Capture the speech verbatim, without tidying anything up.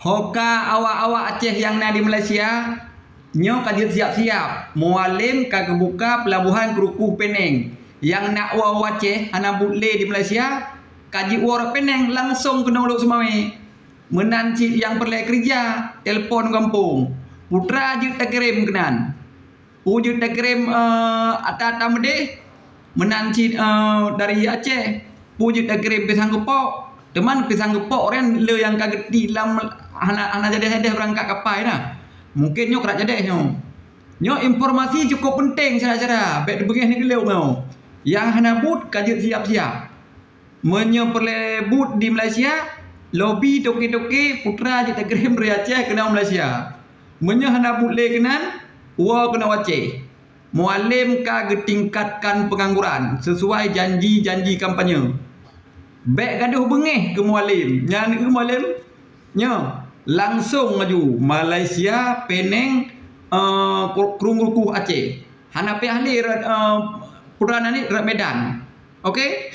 Ho ka awak-awak Aceh nyang na di Malaysia, nyoe ka jeuet siap-siap. Mualem ka geubuka peulabohan Kruku Peneng nyang na woe-woe Aceh hana buet lé di Malaysia, ka jiwoe rot Peneng langsong keunoe Lhokseumawe. Meunan cit nyang peureulée keureuja, telepon gampông. Putra jeuet takirém keunan. Peue jeuet takirém, eh, ata-ata meudeh, meunan cit, eh, dari Aceh. Peue jeuet takirém pisang geupok, teuma pisang geupok nyan le nyang ka geuti lam hana, hana jadeh-jadeh beurangkat kapai na. Mungken nyoe krak jadeh nyoe. Nyoe informasi cukup penting syedara-syedara, bék teubeungéh ni geuleueng nyoe. Nyang hana buet ka jeuet siap-siap. Meunyoe peureulée buet di Malaysia, lobi toke-toke Putra jeuet takirém dari Aceh keunoe Malaysia. Meunyoe hana buet lé keunan, woe keunoe Aceh. Mualem ka geutingkatkan peungangguran sisuai janji-janji kampanye. Bék gadôh beungéh keu Mualem. Nyan eu Mualem? Nyoe, langsong laju Malaysia, Peneng, eh, Kru-, Krueng Rukuh Aceh. Hana payah lé rot, eh, Putra Nanik rot Medan. Oke?